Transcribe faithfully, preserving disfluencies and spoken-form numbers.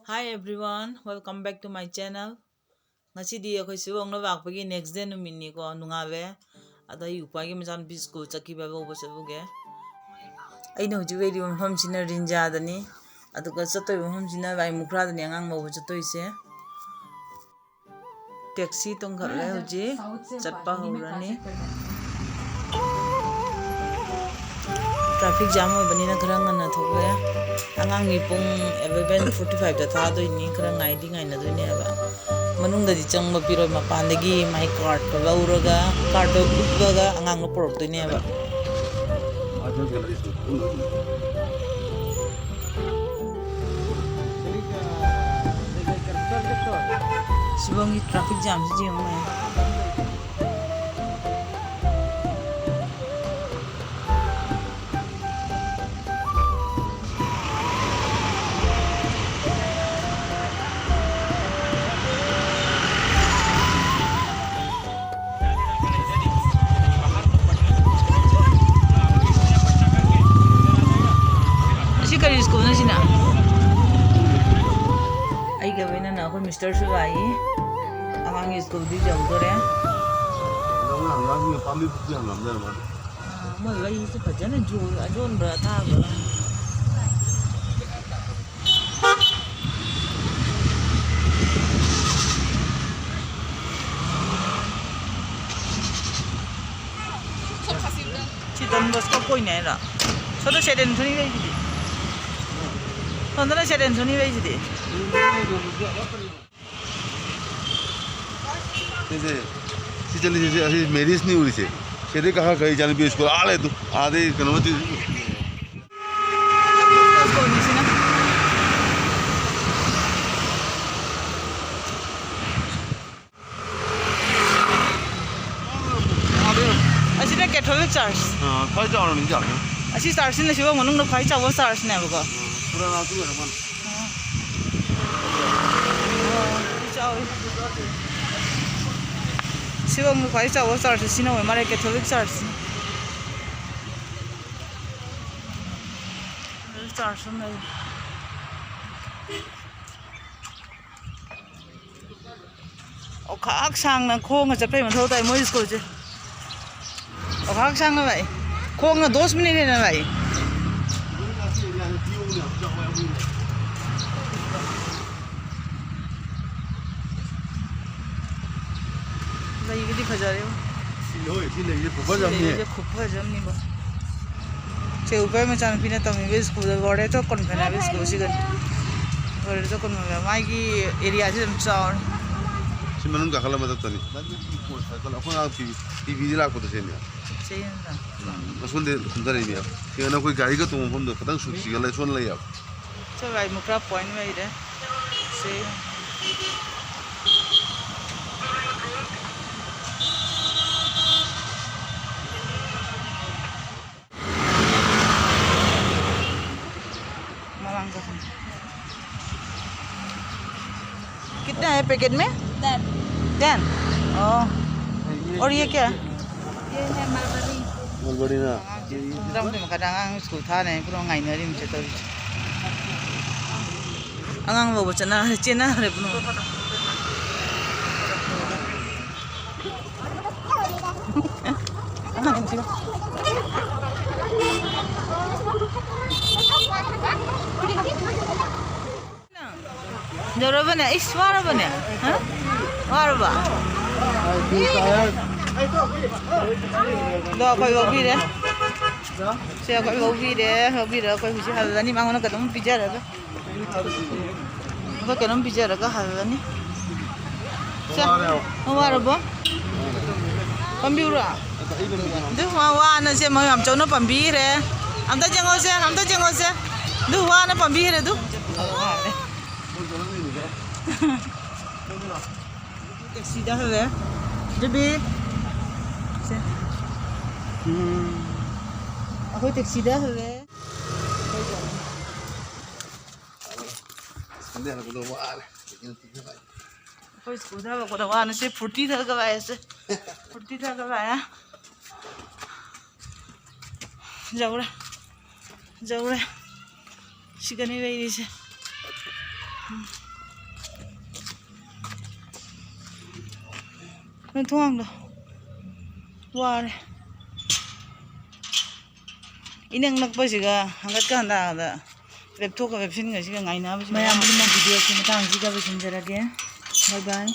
Hi everyone, welcome back to my channel. ꯉꯁꯤꯗꯤ ꯑꯩꯈꯣꯏ ꯁꯤꯕꯣꯡꯅ ꯂꯥꯛꯄꯒꯤ next day ꯅꯨꯃꯤꯠꯅꯤꯀꯣ, ꯅꯣꯡꯉꯥꯜꯂꯦ꯫ ꯑꯗꯣ ꯑꯩ ꯎꯄꯥꯒꯤ ꯃꯆꯥꯅꯨꯄꯤ ꯁ꯭ꯀꯨꯜ ꯆꯠꯈꯤꯕ ꯂꯧꯕ ꯆꯠꯂꯨꯒꯦ꯫ ꯑꯩꯅ ꯍꯧꯖꯤꯛ ꯂꯩꯔꯤꯕ ꯃꯐꯝꯁꯤꯅ ꯔꯤꯟꯖꯥꯗꯅꯤ, ꯑꯗꯨꯒ ꯆꯠꯇꯣꯏꯕ ꯃꯐꯝꯁꯤꯅ ꯂꯥꯏꯃꯨꯈ꯭ꯔꯥꯗꯅꯤ ꯑꯉꯥꯡ ꯂꯧꯕ ꯆꯠꯇꯣꯏꯁꯦ꯫ ꯇꯦꯛꯁꯤ ꯇꯣꯡꯈꯠꯂꯦ ꯍꯧꯖꯤꯛ, ꯆꯠꯄ ꯍꯧꯔꯅꯤ꯫ Traffic jam ꯑꯣꯏꯕꯅꯤꯅ ꯈꯔ ꯉꯟꯅ ꯊꯣꯛꯂꯛꯑꯦ꯫ ꯑꯉꯥꯡꯒꯤ ꯄꯨꯡ eleven forty five ꯇ ꯊꯥꯗꯣꯏꯅꯤ, ꯈꯔ ꯉꯥꯏꯗꯤ ꯉꯥꯏꯅꯗꯣꯏꯅꯦꯕ꯫ ꯃꯅꯨꯡꯗꯗꯤ ꯆꯪꯕ ꯄꯤꯔꯣꯏ, ꯃꯄꯥꯟꯗꯒꯤ ꯃꯥꯏ card ꯇꯣ ꯂꯧꯔꯒ, card ꯇꯣ ꯎꯠꯂꯒ ꯑꯉꯥꯡꯗꯣ ꯄꯨꯔꯛꯇꯣꯏꯅꯦꯕ꯫ ꯁꯤꯕꯣꯡꯒꯤ traffic jam ꯁꯤ ꯌꯦꯡꯉꯨꯅꯦ꯫ ꯑꯁꯤ ꯀꯔꯤ ꯁ꯭ꯀꯨꯜꯅꯣ ꯁꯤꯅ? ꯑꯩꯒ ꯂꯣꯏꯅꯅ ꯑꯩꯈꯣꯏ ꯃꯤꯁꯇꯔꯁꯨ ꯂꯥꯛꯏ꯫ ꯑꯉꯥꯡꯒꯤ ꯁ꯭ꯀꯨꯜꯗꯤ ꯌꯧꯗꯣꯔꯦ꯫ ꯑꯉꯥꯡꯁꯤꯡꯅ ꯄꯥꯝꯕꯤ ꯈꯨꯗꯤꯡ ꯌꯥꯝ ꯂꯥꯝꯅꯔ ꯃꯥꯜꯂꯦ꯫ ꯑꯥ, ꯃꯣꯏ ꯋꯥꯔꯤꯁꯦ ꯐꯖꯅ ꯖꯣ-, ꯑꯖꯣꯟꯕ꯭ꯔꯥ ꯑꯊꯥꯕ꯭ꯔꯥ? ꯁꯤ ꯗꯣꯟ ꯕꯣꯁꯀꯣ ꯄꯣꯏꯅꯦ ꯍꯥꯏꯔꯣ? ꯁꯣꯝꯗ ꯁꯦꯟ ꯑꯦꯟꯊꯣꯅꯤ ꯂꯩꯁꯤꯗꯤ꯫ ꯁꯣꯝꯗꯅ ꯁꯦꯟ ꯑꯦꯟꯊꯣꯅꯤ ꯂꯩꯁꯤꯗꯤ꯫ ꯁꯤꯁꯦ, ꯁꯤ ꯆꯠꯂꯤꯁꯦ, ꯑꯁꯤ ꯃꯦꯔꯤꯁꯅꯤ ꯎꯔꯤꯁꯦ꯫ ꯁꯤꯗꯩ ꯀꯥꯈꯠꯈ꯭ꯔꯦ ꯏꯆꯥꯅꯨꯄꯤ ꯁ꯭ꯀꯨꯜ ꯑꯥ ꯂꯩ ꯑꯗꯨ꯫ ꯑꯥꯗꯩ ꯀꯩꯅꯣ ꯁ꯭ꯀꯨꯜꯅꯤ ꯁꯤꯅ꯫ ꯑꯁꯤꯅ Catholic Church꯫ ꯑꯥ, ꯈ꯭ꯋꯥꯏ ꯆꯥꯎꯔꯕꯅꯤ ꯆꯥꯎꯔꯦ꯫ ꯑꯁꯤ church ꯁꯤꯅ ꯁꯤꯕꯣꯡ ꯃꯅꯨꯡꯗ ꯈ꯭ꯋꯥꯏ ꯆꯥꯎꯕ church ꯅꯦꯕꯀꯣ꯫ ꯑꯥ, ꯄꯨꯔꯥꯅꯥꯁꯨ ꯑꯣꯏꯔ ꯃꯥꯜꯂꯦ꯫ ꯑꯥ, ꯑꯥ, ꯆꯥꯎꯋꯤ꯫ ꯁꯤꯕꯣꯡꯒꯤ ꯈ꯭ꯋꯥꯏ ꯆꯥꯎꯕ church ꯁꯤꯅ ꯑꯣꯏ ꯃꯥꯜꯂꯦ, Catholic Church ꯁꯤꯅ꯫ Catholic Church ꯑꯃ ꯂꯩ꯫ ꯈꯥꯛ ꯁꯥꯡꯅ ꯈꯣꯡꯅ ꯆꯠꯄꯩ ꯃꯊꯧ ꯇꯥꯏ ꯃꯣꯏ ꯁ꯭ꯀꯨꯜꯁꯦ꯫ ꯈꯥꯛ ꯁꯥꯡꯅ ꯂꯥꯛꯑꯦ꯫ ꯈꯣꯡꯅ ꯗꯣꯁ ꯃꯤꯅꯤꯠ ꯍꯦꯟꯅ ꯂꯥꯛꯑꯦ꯫ ꯂꯩꯕꯗꯤ ꯐꯖꯔꯦ꯫ ꯁꯤ ꯍꯣꯏ, ꯁꯤ ꯂꯩꯁꯦ ꯈꯨꯐꯖ ꯑꯃꯅꯤ꯫ ꯁꯤ ꯂꯩꯁꯦ ꯈꯨꯐꯖ ꯑꯃꯅꯤꯕꯣ꯫ ꯁꯦ ꯎꯄꯥꯏ ꯃꯆꯥꯅꯨꯄꯤꯅ ꯇꯝꯃꯤꯕ ꯁ꯭ꯀꯨꯜꯗ ꯂꯣꯔꯦꯇꯣ ꯀꯣꯟꯚꯦꯟ ꯍꯥꯏꯕ ꯁ꯭ꯀꯨꯜꯁꯤꯗꯅꯤ꯫ ꯂꯣꯔꯦꯇꯣ ꯀꯣꯟꯚꯦꯟ, ꯃꯥꯒꯤ ꯑꯦꯔꯤꯌꯥꯁꯤ ꯑꯗꯨꯝ ꯆꯥꯎꯔꯦ꯫ ꯁꯤ ꯃꯅꯨꯡ ꯀꯥꯈꯠꯂ ꯃꯊꯛꯇꯅꯤ꯫ ꯅꯪꯒꯤ ꯀꯣꯟ ꯁꯥꯏꯀꯜ ꯑꯩꯈꯣꯏ ꯉꯥꯡ ꯄꯤ-, ꯄꯤꯕꯤꯗꯤ ꯂꯥꯛꯄꯗ ꯁꯤꯅꯦ꯫ ꯆꯦꯟꯗ꯫ ꯑꯁꯣꯝꯗ ꯀꯨꯝꯊꯔꯛꯏꯅꯦ꯫ ꯁꯤ ꯅꯈꯣꯏ ꯒꯥꯔꯤꯒ ꯇꯣꯡꯕ ꯃꯐꯝꯗꯣ ꯈꯤꯇꯪ ꯁꯨꯛ ꯆꯤꯒꯠꯂ ꯁꯣꯝ ꯂꯩ ꯌꯥꯕ꯫ ꯁꯤ ꯒꯥꯔꯤ ꯃꯈꯥ ꯄꯣꯏꯟ ꯂꯩꯔꯦ꯫ ꯁꯤ꯫ मलांग का। कितना है पैकेट में? टेन। टेन? ओह। और ये क्या है? ये है मलबरी। ꯃꯜꯕꯔꯤꯅ꯫ ꯗ꯭ꯔꯝꯗ ꯃꯈꯥꯗ ꯑꯉꯥꯡ ꯁ꯭ꯀꯨꯜ ꯊꯥꯅꯦ, ꯄꯨꯔꯥ ꯉꯥꯏꯅꯔꯤꯕꯁꯦ ꯇꯧꯔꯤꯁꯦ꯫ ꯑꯉꯥꯡ ꯂꯧꯕ ꯆꯠꯅ-, ꯆꯦꯟꯅꯈ꯭ꯔꯦ ꯄꯨꯝꯅꯃꯛ꯫ ꯌꯧꯔꯕꯅꯦ? ꯏꯁ, ꯋꯥꯔꯕꯅꯦ? ꯍꯥ? ꯋꯥꯔꯕ? ꯑꯗꯣ ꯑꯩꯈꯣꯏ ꯂꯧꯕꯤꯔꯦ꯫ ꯁꯦ ꯑꯩꯈꯣꯏ ꯂꯧꯕꯤꯔꯦ꯫ ꯂꯧꯕꯤꯔꯒ ꯑꯩꯈꯣꯏ ꯍꯧꯖꯤꯛ ꯍꯜꯂꯅꯤ꯫ ꯃꯉꯣꯟꯗ ꯀꯩꯅꯣꯝ ꯄꯤꯖꯔꯒ꯫ ꯑꯩꯈꯣꯏ ꯀꯩꯅꯣꯝ ꯄꯤꯖꯔꯒ ꯍꯜꯂꯅꯤ꯫ ꯁꯦ, ꯅꯪ ꯋꯥꯔꯕꯣ? ꯄꯥꯝꯕꯤꯌꯨꯔꯣ? ꯑꯗꯨ ꯋꯥ-, ꯋꯥꯅ ꯁꯦ ꯃꯣꯏ ꯃꯥꯝꯆꯧꯅ ꯄꯥꯝꯕꯤꯈ꯭ꯔꯦ꯫ ꯑꯝꯇ ꯌꯦꯡꯉꯣꯁꯦ, ꯑꯝꯇ ꯌꯦꯡꯉꯣꯁꯦ꯫ ꯑꯗꯨ ꯋꯥꯅ ꯄꯥꯝꯕꯤꯈ꯭ꯔꯦ ꯑꯗꯨ꯫ ꯇꯦꯛꯁꯤꯗ ꯍꯜꯂꯦ꯫ ꯕꯦꯕꯤ꯫ ꯁꯦ꯫ ꯎꯝ꯫ ꯑꯩꯈꯣꯏ ꯇꯦꯛꯁꯤꯗ ꯍꯜꯂꯦ꯫ ꯁ꯭ꯀꯨꯜꯗ ꯍꯜꯂꯛꯄꯗ ꯋꯥꯔꯦ꯫ ꯑꯩꯈꯣꯏ ꯁ꯭ꯀꯨꯜꯗ ꯍꯜꯂꯛꯄꯗ ꯋꯥꯅ ꯁꯤ ꯐꯨꯔꯇꯤ ꯊꯛꯑꯒ ꯂꯥꯛꯑꯦ ꯁꯦ꯫ ꯐꯨꯔꯇꯤ ꯊꯛꯑꯒ ꯂꯥꯛꯑꯦ꯫ ꯌꯧꯔꯦ꯫ ꯌꯧꯔꯦ꯫ ꯁꯤꯗꯅꯤ ꯂꯩꯔꯤꯁꯦ꯫ ꯎꯝ꯫ ꯊꯣꯡꯒꯥꯡꯗꯣ ꯋꯥꯔꯦ꯫ ꯏꯅꯛ ꯅꯛꯄꯁꯤꯒ ꯍꯪꯒꯠꯀ ꯍꯟꯗꯥꯗ ꯂꯦꯞꯊꯣꯛꯀ ꯂꯦꯞꯁꯤꯟꯒꯁꯤꯒ ꯉꯥꯏꯅꯕꯁꯤꯒ꯫ ꯃꯌꯥꯝ ꯄꯨꯝꯅꯃꯛ ꯚꯤꯗꯤꯑꯣꯁꯤ ꯃꯇꯥꯡꯁꯤꯗ ꯂꯣꯏꯁꯤꯟꯖꯔꯒꯦ꯫ ꯕꯥꯏ ꯕꯥꯏ꯫